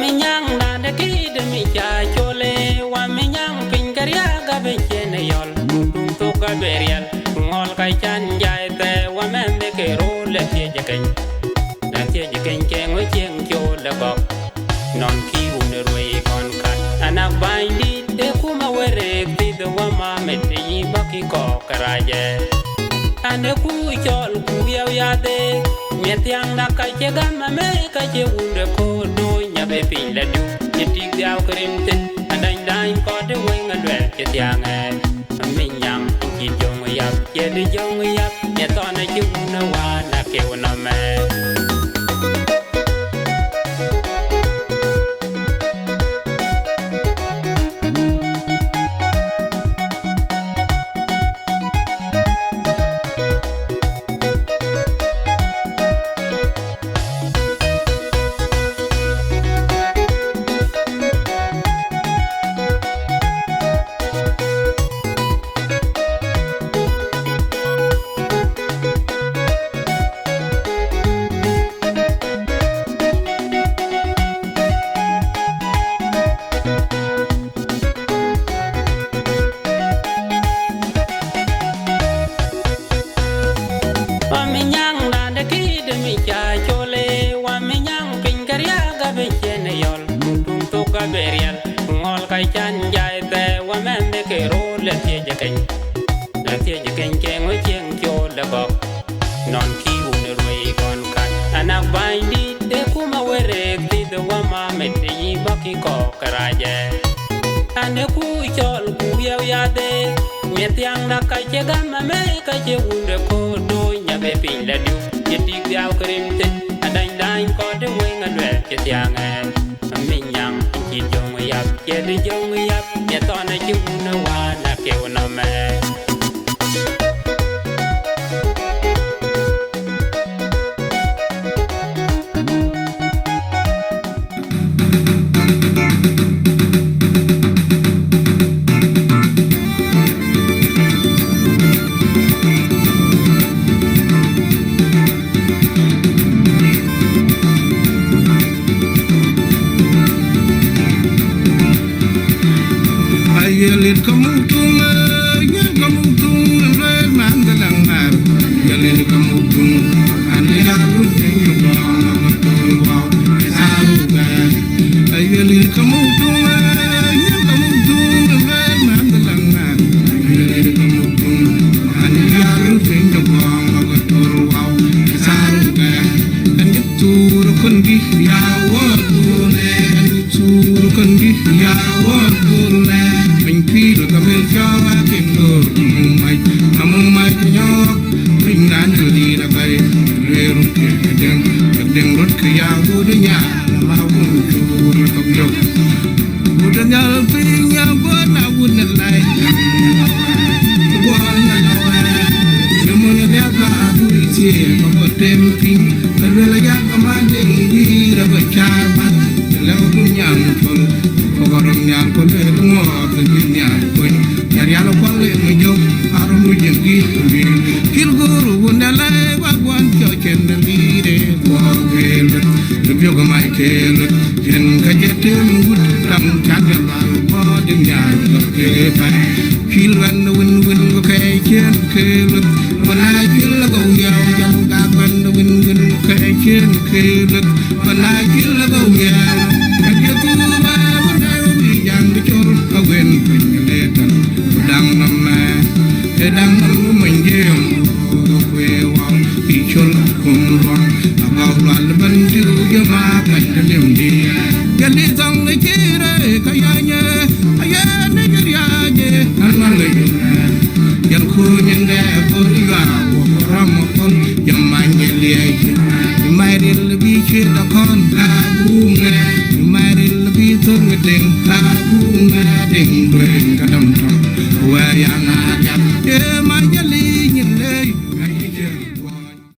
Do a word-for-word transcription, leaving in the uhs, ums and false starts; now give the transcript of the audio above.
Minyaŋ dan de kït mi ca col, wa minyaŋ piny ke riäk abï cien yɔl, duŋ thok abï riɛl, ku ŋɔl ka can jai thɛɛ, wa mɛnh de ke röl ë thiëc ë keny. Na thiëc ë keny ke ŋö cieŋ col ë gɔk, nɔn kï wun ë ruëi kɔn kat. Anak bänydït de kum awerek thith wa ma met yï bä kï kɔk käracë. An, ë ku cɔl ku riɛu yath, miɛt thiaŋda ka cie gam amëë ka cie wun de koor doony abï piny la du. Ye tik dhiau ke rim thïn, adany dany kɔt ë wëŋ aluɛl cï thiaŋ ë. Minyaŋ cï jöŋ yap, cï dï jöŋ yap, ye thɔn acï wun ë wään akeu nɔm ë. Wa minyaŋ dan de kït mi ca col, wa minyaŋ piny ke riäk abï cien yɔl, duŋ thok abï riɛl, ku ŋɔl ka can jai thɛɛ, wa mɛnh de ke röl ë thiëc ë keny. Na thiëc ë keny ke ŋö cieŋ col ë gɔk, nɔn kï wun ë ruëi kɔn kat. Anak bänydït de kum awerek thith wa ma met yï bä kï kɔk käracë. An, ë ku cɔl ku riɛu yath, miɛt thiaŋda ka cie gam amëë ka cie wun de koor doony abï piny la du. Ye tik dhiau ke rim thïn, adany dany kɔt ë wëŋ aluɛl cï thiaŋ ë. Minyaŋ cï jöŋ yap, cï dï jöŋ yap, ye thɔn acï wun ë wään akeu nɔm ë. Ayelit ka muk tuŋ, eh, ayelit ka muk tuŋ, eh, lueel man de laŋ ŋaar. Ayelit ka muk tuŋ, an ya lut piny ë bɔŋ, ë bɔŋ, ë bɔŋ, ë bɔŋ. Ayelit ka muk tuŋ, eh, ayelit ka muk tuŋ, eh, lueel man de laŋ ŋaar. Ayelit ka muk tuŋ, an ya lut piny ë bɔŋ, ë bɔŋ, ë bɔŋ. An yï thuur ë kɔn dï ya wɔ thuur ë, an yï thuur ë kɔn dï ya wɔ thuur ë. Piny pïïr ka mel cɔɔk akin goor, amu mac, amu mac nyɔɔk, piny raan jɔl dïït abac, lueel rut ke deŋ, ke deŋ rut ke ya wut ë nyaal, ama wun thuur ë thok yök. Wut ë nhial piny ya guɔn a wun ë lai. Guɔn a lɔ wɛɛr. Ye mun ë diäk ka abur ë thiëëk, ka bɔ̈ tem piny. Ka luel aya ka man de wïïr abä caar bath. Lëu ku nyan col. Ku ka röm nyan ku luel ŋuɔɔth ë bï nyan kuny. Nya rial kual ë mi jök, aröm ë jëŋ gïïr ku lueel. Cïl goor wun ë lai wa guɔn cɔ cen ë lïïr ë guɔ keel. Ë biök ë mac keel. Yen ka jɛ tem wut ram cak jɛ bal bɔ̈ de nyaar tɔ̈ ke pɛ̈i. Cïl wɛn win win ku kɛɛc cien ke lueth. Wën aa cïl lɔ gɔu yɛɛu jɔl gak wɛn win win ku kɛɛc cien ke lueth. Wën aa cïl lɔ gɔu yɛɛu. Ka jɛ thuk bä wën aa wën bï jam bï col ka wen piny le tɔn. Ku daŋ nɔm mɛ, ë daŋ nɔm mony jiëm. Ku ë wau bï col kum luɔm. Abɔ̈ lual bän cï jɔma bän de lim dï. Jël dï thɔŋ ë cï rëë ka yany ë, aye në jë riac ë, an, man lɔ yök. Jël kuny ëndɛ bɔ̈ yuaar wok rɔm ë kɔl, jɔma nyë liɛc. Mai ril bï ciët akɔn, ka buk ŋɛɛr. Mai ril bï thöŋ ë deŋ, ka buk ŋɛɛr deŋ duëën ka dɔm tɔŋ. Wɛ̈ɛ̈r ya ŋaar jam, ee ma jël